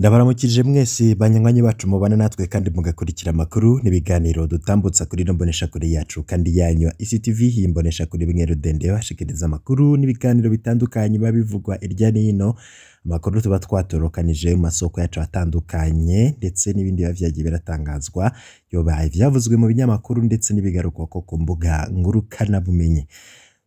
Ndabaramukije mwese banywanyi bacu mubana natwe kandi mugakurikira amakuru n'ibiganiro dutambutsa kuri ino mboneshakure yacu kandi yanyu ya ICTV. Iyi mboneshakure imwe rudende bashikiriza amakuru n'ibiganiro bitandukanye biba bivugwa irya n'ino, amakuru tuba twatorokanije mu masoko yacu atandukanye ndetse n'ibindi biba vyagiye biratangazwa, yoba ivyavuzwe mu binyamakuru ndetse n'ibigarukwako ku mbuga ngurukanabumenyi.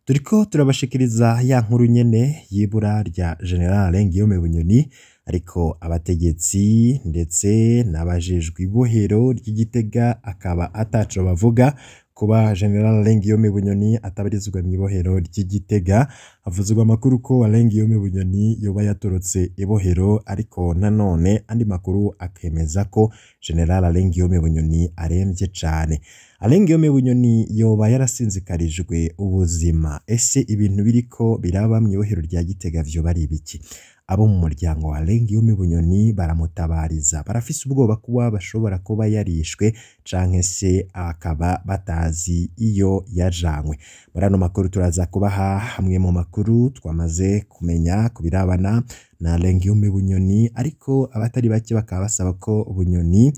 Turiko turabashikiriza ya nkuru nyene y'ibura rya General Guillaume Bunyoni, ariko abategetsi ndetse n'abajejwe ibohero ry'Igitega akaba ataco bavuga kuba General Guillaume Bunyoni atabarizwa mw'ibohero ry'Igitega. Havuzwe amakuru ko Alain Guillaume Bunyoni yoba yatorotse ibohero, ariko nanone andi makuru akemeza ko General Alain Guillaume Bunyoni aremvye cane. Alain Guillaume Bunyoni yoba yarasinzikarijwe ubuzima. Ese ibintu biriko biraba mw'ibohero rya Gitega vyoba ari ibiki? Abo mu muryango wa Alain Guillaume Bunyoni baramutabariza, barafise ubwoba kuba bashobora kuba yarishwe canke se akaba batazi iyo yajanywe. Muri ano makuru turaza kubaha hamwe mu makuru twamaze kumenya ku birabana na Alain Guillaume Bunyoni, ariko abatari bake bakaba basaba ko Bunyoni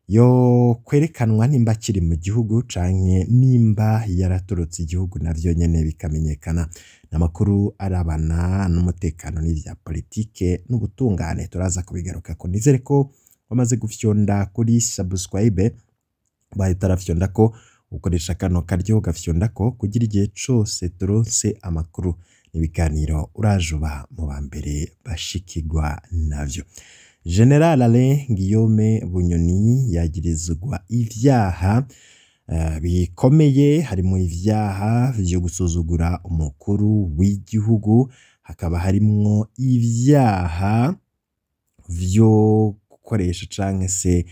yo kwerekanwa nimba akiri mu gihugu canke nimba yaratorotse igihugu, navyo nyene bikamenyekana. N'amakuru arabana n'umutekano n'ivya politike n'ubutungane, turaza kubigarukako. Nizere ko wamaze gufyonda kuri subscribe, ubaye utarafyondako ukoresha kano karyo ugafyondako kugira igihe cose turonse amakuru n'ibiganiro uraje uba mu ba mbere bashikirwa navyo. General Alain Guillaume Bunyoni yagirizwa ivyaha bikomeye, harimwo ivyaha vyo gusuzugura umukuru w'igihugu, hakaba harimwo ivyaha vyo gukoresha canke se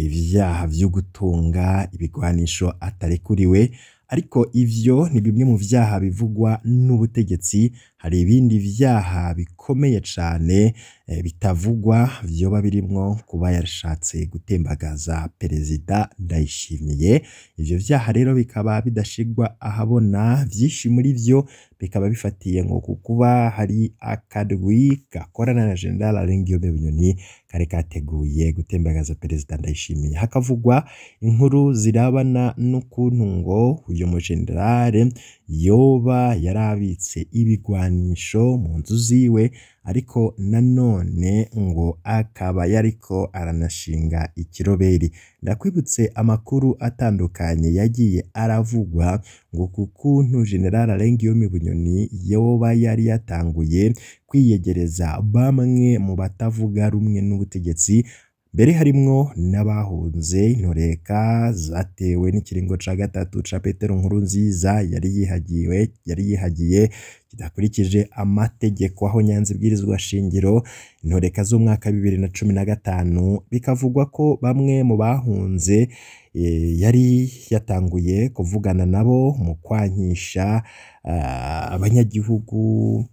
ivyaha vyo gutunga ibigwanisho atarekuriwe, ariko ivyo ni bimwe mu vyaha bivugwa n'ubutegetsi. Hari ibindi vyaha bikomeye cane bitavugwa vyoba birimwo kuba yarashatse gutembagaza Perezida Ndayishimiye. Ivyo vyaha rero bikaba bidashirwa ahabona, vyinshi muri vyo bikaba bifatiye ngo ku kuba hari akarwi gakorana na General Alain Guillaume Bunyoni kari kateguye gutembagaza Perezida Ndayishimiye. Hakavugwa inkuru zirabana n'ukuntu ngo uyu mujenerale yoba yarabitse ibigwanisho mu nzu ziwe, ariko nanone ngo akaba yariko aranashinga ikiroberi. Ndakwibutse amakuru atandukanye yagiye aravugwa ngo ku kuntu General Alain Guillaume Bunyoni yoba yari yatanguye kwiyegereza bamwe mu batavuga rumwe n'ubutegetsi, mbere harimwo n'abahunze intoreka zatewe n'ikiringo ca gatatu ca Petero Nkurunziza yari yihagiye kidakurikije amategeko, aho nyanza ibwirizwa shingiro, intoreka z'umwaka 2015. Bikavugwa ko bamwe mu bahunze yari yatanguye kuvugana nabo mu kwankisha abanyagihugu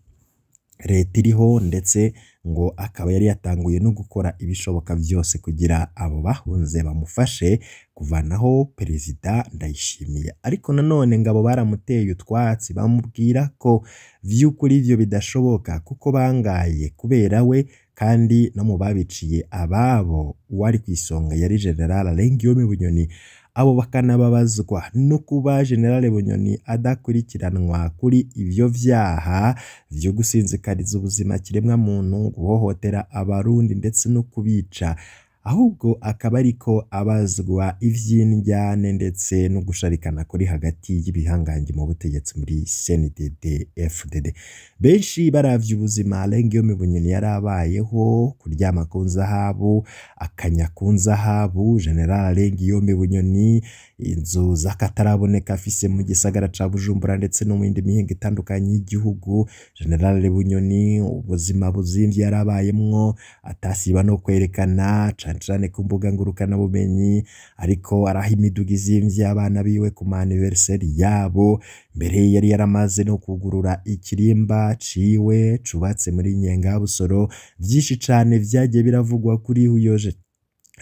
leta iriho, ndetse ngo akaba yari yatanguye no gukora ibishoboka vyose kugira abo bahunze bamufashe kuvanaho Perezida Ndayishimiye. Ariko nanone ngabo baramuteye utwatsi, bamubwira ko vy'ukuri ivyo bidashoboka kuko bangaye kubera we, kandi no mu babiciye ababo uwari kw'isonga yari General Alain Guillaume Bunyoni. Abo bakanababazwa no kuba General Bunyoni adakurikiranwa kuri ivyo vyaha vyo gusinzikariza ubuzima kiremwa muntu, guhohotera abarundi ndetse no kubica, ahubwo akaba ariko abazwa ivy'indyane ndetse no gusharikana kuri hagati y'ibihangange mu butegetsi muri CNDD FDD. Benshi baravye ubuzima Alain Guillaume Bunyoni yarabayeho, kuryama ku nzahabu, akanya ku nzahabu, General Alain Guillaume Bunyoni inzu z'akataraboneka afise mu gisagara ca Bujumbura ndetse no mu yindi mihingo itandukanye y'igihugu. General Bunyoni ubuzima buzimvye yarabayemwo atasiba no kwerekana cane cane ku mbuga ngurukanabumenyi, ariko araha imiduga izimvye abana biwe ku ma anniversaire yabo. Mbere yari yaramaze no kugurura ikirimba ciwe cubatse muri Nyengabusoro. Vyinshi cane vyagiye biravugwa kuri uyo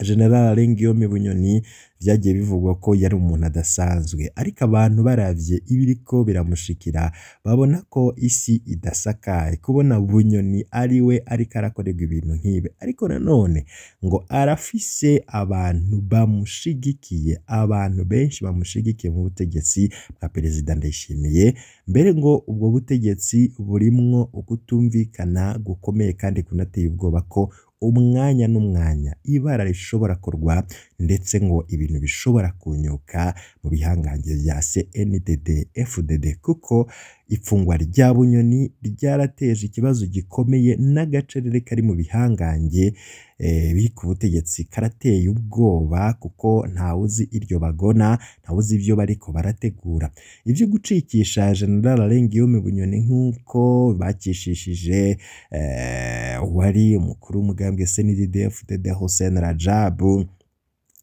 General Alain Guillaume Bunyoni vyagiye bivugwa ko yari umuntu adasanzwe, ariko abantu baravye ibiriko biramushikira babona ko isi idasakaye, kubona Bunyoni ari we ariko arakorerwa ibintu nk'ibi. Ariko nanone ngo arafise abantu bamushigikiye, abantu benshi bamushigikiye mu butegetsi bwa Perezida Ndayishimiye, mbere ngo ubwo butegetsi burimwo ukutumvikana gukomeye kandi kunateye ubwoba ko umwanya n'umwanya ibara rishobora kurwa, ndetse ngo ibintu bishobora kunyuka mu bihangange vya CNDD FDD, kuko ifungwa rya Bunyoni ryarateje ikibazo gikomeye n'agacerere kari mu bihangange biri ku butegetsi karateye ubwoba, kuko ntawuzi iryo bagona, ntawuzi ivyo bariko barategura. Ivyo gucikisha General Alain Guillaume Bunyoni nk'uko bakishishije uwari umukuru w'umugambwe CNDD FDD Hussein Rajab,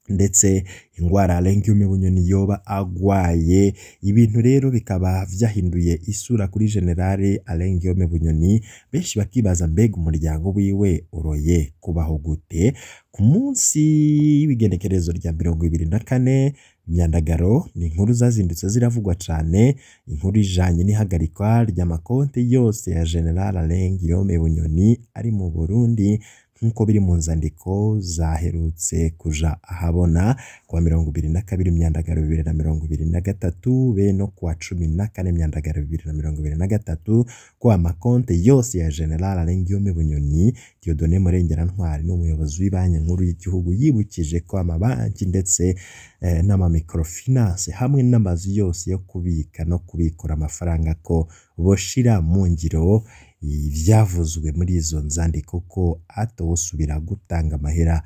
ndetse ingwara Alain Guillaume Bunyoni yoba agwaye, ibintu rero bikaba vyahinduye isura kuri General Alain Guillaume Bunyoni. Benshi bakibaza mbega umuryango wiwe uroye kubaho gute? Ku munsi w'igenekerezo rya 24 Myandagaro ni inkuru zazindutse ziravugwa cane, inkuru ijanye n'ihagarikwa ry'amakonti yose ya General Alain Guillaume Bunyoni ari mu Burundi, nk'uko biri mu nzandiko zaherutse kuja ahabona kuwa 22 Myandagaro 2023 be no kuwa 14 Myandagaro 2023, ko amakonti yose ya General Alain Guillaume Bunyoni. Dieudonné Murengerantwari n'umuyobozi w'ibanki nkuru y'igihugu yibukije ko amabanki ndetse n'amamicrofinance hamwe n'amazu yose yo kubika no kubikura amafaranga ko boshira mu ngiro ivyavuzwe muri izo nzandiko, ko atosubira gutanga amahera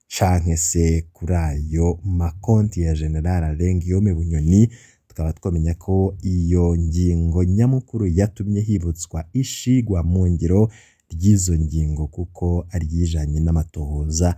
canke se kuri ayo makonti ya General Alain Guillaume Bunyoni. Tukaba twamenya ko iyo ngingo nyamukuru yatumye hibutswa ishigwa mu ngiro ry'izo ngingo, kuko ari ijanye n'amatohoza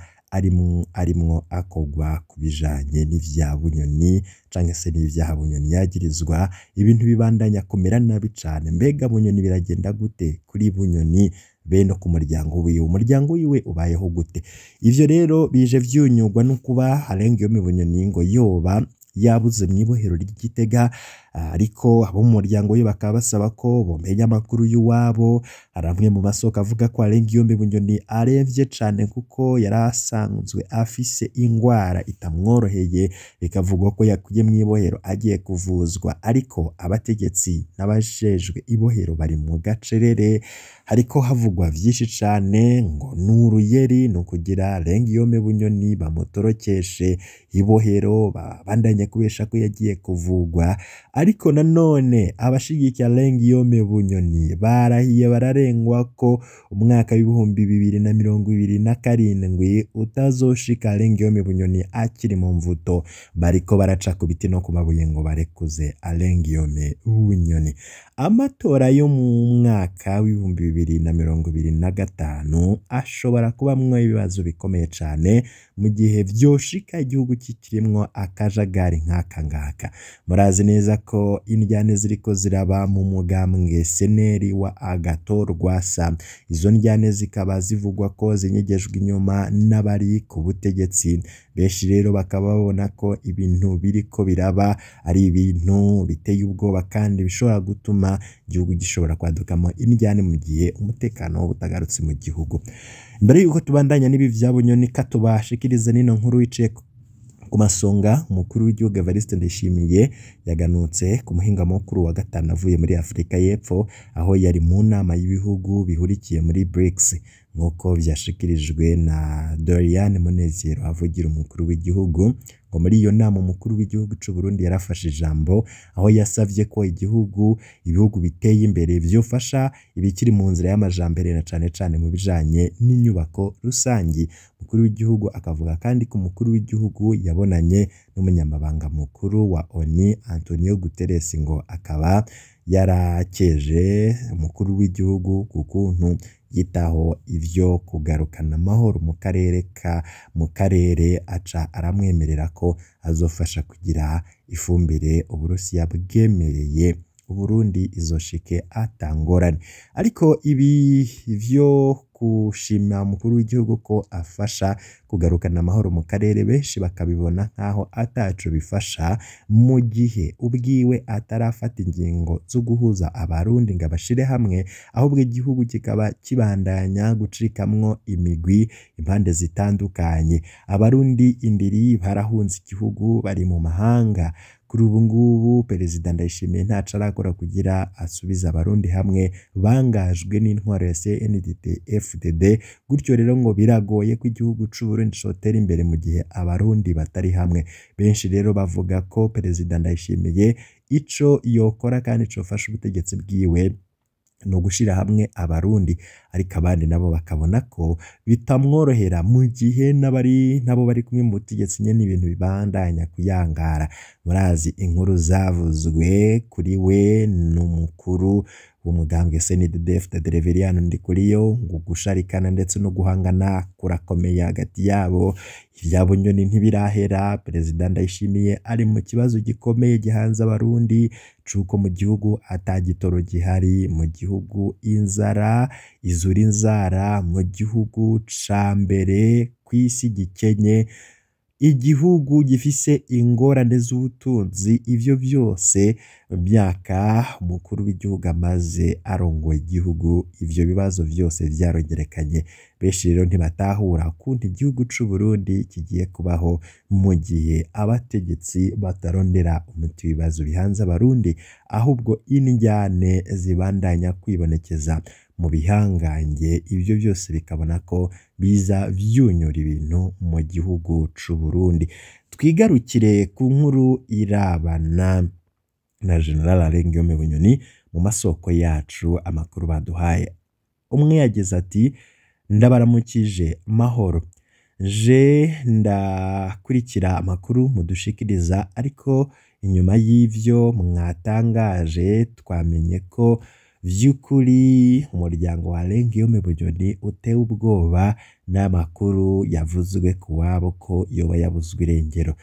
arimwo akogwa ku bijanye n'ivya Bunyoni canke se n'ivyaha Bunyoni yagirizwa. Ibintu bibandanya kumera nabi cane. Mbega Bunyoni biragenda gute kuri Bunyoni be no ku muryango wiwe? Umuryango wiwe ubayeho gute? Ivyo rero bije vyunyugwa no kuba Alain Guillaume Bunyoni ngo yoba yabuze mw'ibohero ry'Igitega, ariko abo mu muryango we bakaba basaba ko bomenya amakuru y'uwabo. Hari amwe mu masoko avuga ko Alain Guillaume Bunyoni aremvye cane, kuko yari asanzwe afise ingwara itamworoheye, bikavugwa ko yakuye mw'ibohero agiye kuvuzwa, ariko abategetsi n'abajejwe ibohero bari mu gacerere. Hariko havugwa vyinshi cane ngo n'uruyeri ni ukugira Alain Guillaume Bunyoni bamutorokeshe ibohero, babandanye kubesha ko yagiye kuvugwa. Ariko nanone abashigikiye Alain Guillaume Bunyoni barahiye bararengwa ko umwaka w'2027 utazoshika Alain Guillaume Bunyoni akiri mu mvuto. Bariko baraca ku biti no ku mabuye ngo barekuze Alain Guillaume Bunyoni. Amatora yo mu mwaka w'2025 ashobora kubamwo ibibazo bikomeye cane mu gihe vyoshika igihugu kikirimwo akajagari nk'aka ngaka. Murazi neza ko indyane ziriko ziraba mu mugambwe seneri wa Agathon Rwasa. Izo ndyane zikaba zivugwa ko zinyegejwe inyuma n'abari ku butegetsi. Benshi rero bakaba babona ko ibintu biriko biraba ari ibintu biteye ubwoba kandi bishobora gutuma igihugu gishobora kwadukamo indyane mu gihe umutekano utagarutse mu gihugu. Mbere yuko tubandanya n'ibi vya Bunyoni, katubashikirize nino nkuru iciye ku masonga. Umukuru w'igihugu Evariste Ndayishimiye yaganutse ku muhingamo kuri wa gatanu avuye muri Afrika y'Epfo, aho yari mu nama y'ibihugu bihurikiye muri BRICS, nk'uko vyashikirijwe na Doriane Munezero avugira umukuru w'igihugu. Ngo muri iyo nama umukuru w'igihugu c'u Burundi yarafashe ijambo, aho yasavye ko ibihugu biteye imbere vyofasha ibikiri mu nzira y'amajambere, na cane cane mu bijanye n'inyubako rusangi. Umukuru w'igihugu akavuga kandi ko umukuru w'igihugu yabonanye n'umunyamabanga mukuru wa ONU Antonio Guterres, ngo akaba yarakeje umukuru w'igihugu ku kuntu yitaho ivyo kugarukana amahoro mu karere, aca aramwemerera ko azofasha kugira ifumbire Uburusiya bwemereye Uburundi izoshike atangorane. Ariko ibi vyo Kushima umukuru w'igihugu ko afasha kugarukana amahoro mu karere, benshi bakabibona nk'aho ataco bifasha mu gihe ubwiwe atarafata ingingo zo guhuza abarundi ngo abashire hamwe, ahubwo igihugu kikaba kibandanya gucikamwo imigwi impande zitandukanye. Abarundi indiri barahunze igihugu bari mu mahanga. Kuri ubu ngubu Perezida Ndayishimiye ntaco arakora kugira asubize abarundi hamwe bangajwe n'intwaro ya CNDD FDD, gutyo rero ngo biragoye ko igihugu c'Uburundi cotera imbere mu gihe abarundi batari hamwe. Benshi rero bavuga ko Perezida Ndayishimiye ico yokora kandi cofasha ubutegetsi bwiwe ni ugushira hamwe abarundi, ariko abandi nabo bakabona ko bitamworohera mu gihe n'abari nabo bari kumwe mu butegetsi nyene ibintu bibandanya kuyangara. Murazi inkuru zavuzwe kuri we n'umukuru w'umugambwe CNDD-FDD Reveriyani Ndikuriyo, ngo gusharikana ndetse no guhangana kurakomeye hagati yabo. Ivya Bunyoni ntibirahera. Perezida Ndayishimiye ari mu kibazo gikomeye gihanze abarundi c'uko mu gihugu ata gitoro gihari, mu gihugu inzara izura inzara, mu gihugu ca mbere kw'isi gikenye, igihugu gifise ingorane z'ubutunzi. Ivyo vyose mu myaka umukuru w'igihugu amaze arongoye igihugu, ivyo bibazo vyose vyarongerekanye. Benshi rero ntibatahura ukuntu igihugu c'Uburundi kigiye kubaho mu gihe abategetsi batarondera umuti w'ibibazo bihanze abarundi, ahubwo indyane zibandanya kwibonekeza mu bihangange. Ivyo vyose bikabona ko biza vyunyura ibintu mu gihugu c'Uburundi. Twigarukire ku nkuru irabana na General Alain Guillaume Bunyoni. Mu masoko yacu amakuru baduhaye, umwe yagize ati: ndabaramukije mahoro, je ndakurikira amakuru mudushikiriza, ariko inyuma y'ivyo mwatangaje twamenye ko vy'ukuri umuryango wa Alain Guillaume Bunyoni utewe ubwoba n'amakuru yavuzwe ku wabo ko yoba yabuzwe irengero.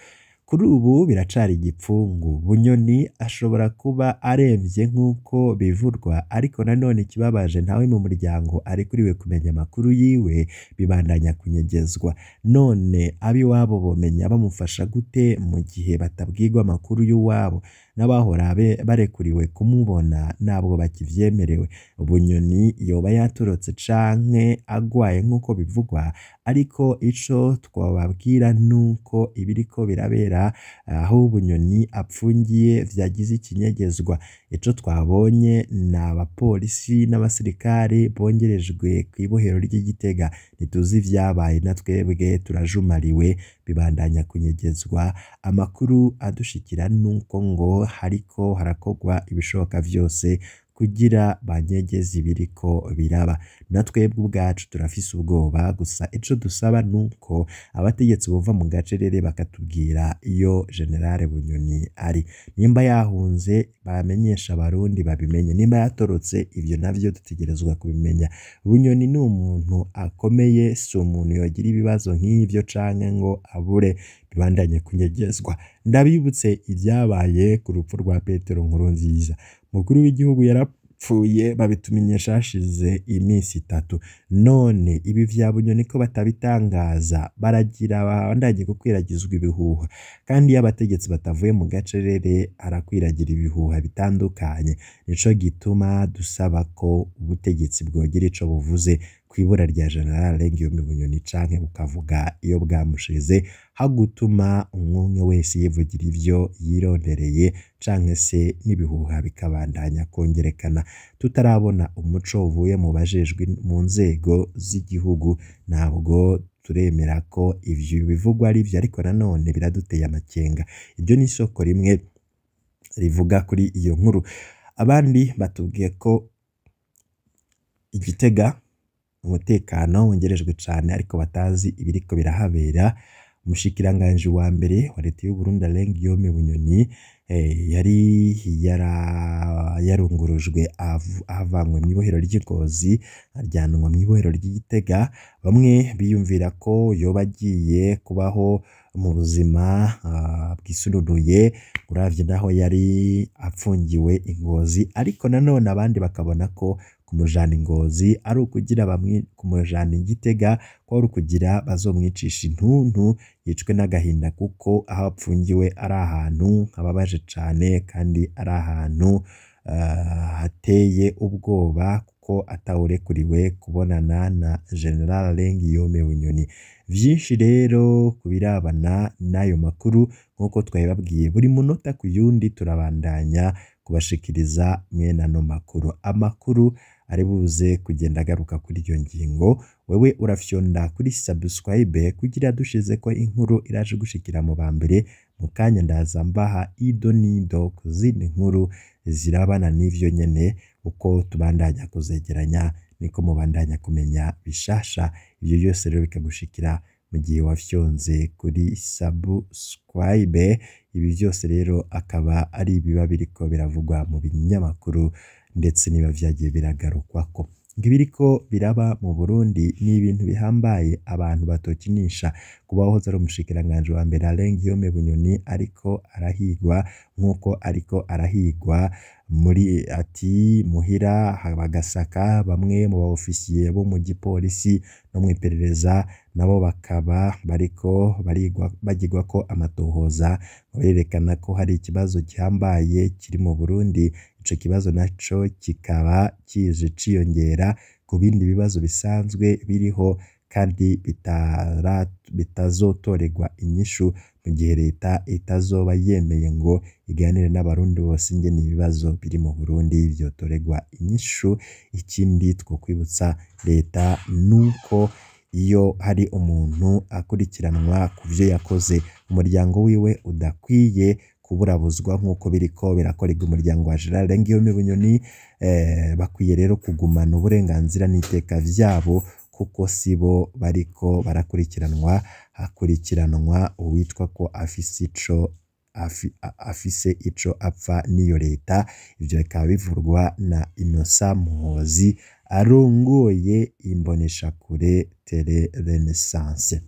Kuri ubu biracari igipfungu. Bunyoni ashobora kuba aremvye nk'uko bivurwa, ariko nanone ikibabaje ntawe mu muryango arikuriwe kumenya amakuru yiwe, bibandanya kunyegezwa. None ab'iwabo bomenya bamufasha gute mu gihe batabwirwa amakuru y'uwabo? N'abahora barekuriwe kumubona ntabwo bakivyemerewe. Bunyoni yoba yatorotse canke agwaye nk'uko bivugwa, ariko ico twobabwira nuko ibiriko birabera aho Bunyoni apfungiye vyagize ikinyegezwa. Ico twabonye ni abapolisi n'abasirikare bongerejwe kw'ibohero ry'i Gitega. Ntituzi ivyabaye na twebwe turajumariwe, bibandanya kunyegezwa. Amakuru adushikira nuko ngo hariko harakorwa ibishoboka vyose kugira banyegeze ibiriko biraba. Na twebwe ubwacu turafise ubwoba, gusa ico dusaba nuko abategetsi bova mu gacerere bakatubwira iyo General Bunyoni ari. Nimba yahunze bamenyesha abarundi babimenye, nimba yatorotse ivyo navyo dutegerezwa kubimenya. Bunyoni ni umuntu akomeye, si umuntu yogira ibibazo nk'ivyo canke ngo abure, bibandanye kunyegezwa. Ndabibutse ivyabaye ku rupfu rwa Petero Nkurunziza. Umukuru w'igihugu yarapfuye babitumenyesha hashize iminsi itatu. None ibi vya Bunyoni ko batabitangaza, baragira babandanye gukwiragizwa ibihuha. Kandi iyo abategetsi batavuye mu gacerere harakwiragira ibihuha bitandukanye. Nico gituma dusaba ko ubutegetsi bwogira ico buvuze kw'ibura rya General Alain Guillaume Bunyoni canke bukavuga iyo bwamushize, hagutuma umwumwe wese yivugira ivyo yirondereye canke se n'ibihuha bikabandanya kongerekana. Tutarabona umuco uvuye mu bajejwe mu nzego z'igihugu, ntabwo turemera ko ivyo bivugwa ari vyo, ariko nanone biraduteye amakenga. Iryo ni isoko rimwe rivuga kuri iyo nkuru. Abandi batubwiye ko Igitega umutekano wongerejwe cane, ariko batazi ibiriko birahabera. Umushikiranganji wa mbere wa leta y'Uburundi Alain Guillaume Bunyoni yari yarungurujwe avanywe mw'ibohero ry'i Ngozi ajyanwa mw'ibohero ry'i Gitega. Bamwe biyumvira ko yoba agiye kubaho mu buzima bwisununuye uravye naho yari apfungiwe i Ngozi, ariko nanone abandi bakabona ko Kumujana Ingozi ari ukugira bamwe, kumujana Igitega ko ari ukugira bazomwicisha intuntu yicwe n'agahinda, kuko aho apfungiwe ari ahantu hababaje cane kandi ari ahantu hateye ubwoba, kuko atawurekuriwe kubonana na General Alain Guillaume Bunyoni. Vyinshi rero kubirabana n'ayo makuru nk'uko twabibabwiye, buri munota ku yundi turabandanya kubashikiriza mwene ano makuru. Amakuru ari buze kugenda agaruka kuri iyo ngingo, wewe urafyonda kuri subscribe kugira dushizeko inkuru iraje gushikira mu ba mbere. Mu kanya ndaza mbaha ido nido ku zindi nkuru zirabana n'ivyo nyene, uko tubandanya kuzegeranya niko mubandanya kumenya bishasha. Ivyo byose rero bikagushikira mu gihe wafyonze kuri subscribe. Ibi byose rero akaba ari ibiba biriko biravugwa mu binyamakuru ndetse niba vyagiye biragarukwako. Ibiriko biraba mu Burundi ni ibintu bihambaye abantu batokinisha. Kuba wahoze ari umushikiranganji wa mbere Alain Guillaume Bunyoni ariko arahigwa nk'uko ariko arahigwa muri ati muhira bagasaka bamwe mu ba ofisiye bo mu gipolisi no mw'iperereza, nabo bakaba bariko bagirwako amatohoza, berekana ko hari ikibazo gihambaye kiri mu Burundi. Ico kibazo naco kikaba kije ciyongera ku bindi bibazo bisanzwe biriho kandi bitazotorerwa inyishu mu gihe leta itazoba yemeye ngo iganire n'abarundi bose ingene ibibazo biri mu Burundi vyotorerwa inyishu. Ikindi twokwibutsa leta nuko iyo hari umuntu akurikiranwa ku vyo yakoze, umuryango wiwe udakwiye kuburabuzwa nk'uko biriko birakorerwa umuryango wa General Alain Guillaume Bunyoni. Bakwiye rero kugumana uburenganzira n'iteka vyabo, kuko sibo bariko barakurikiranwa, hakurikiranwa uwitwa ko afise ico apfa n'iyo leta. Ivyo bikaba bivurwa na Innocent Muhozi arongoye imboneshakure Tele Renaissance.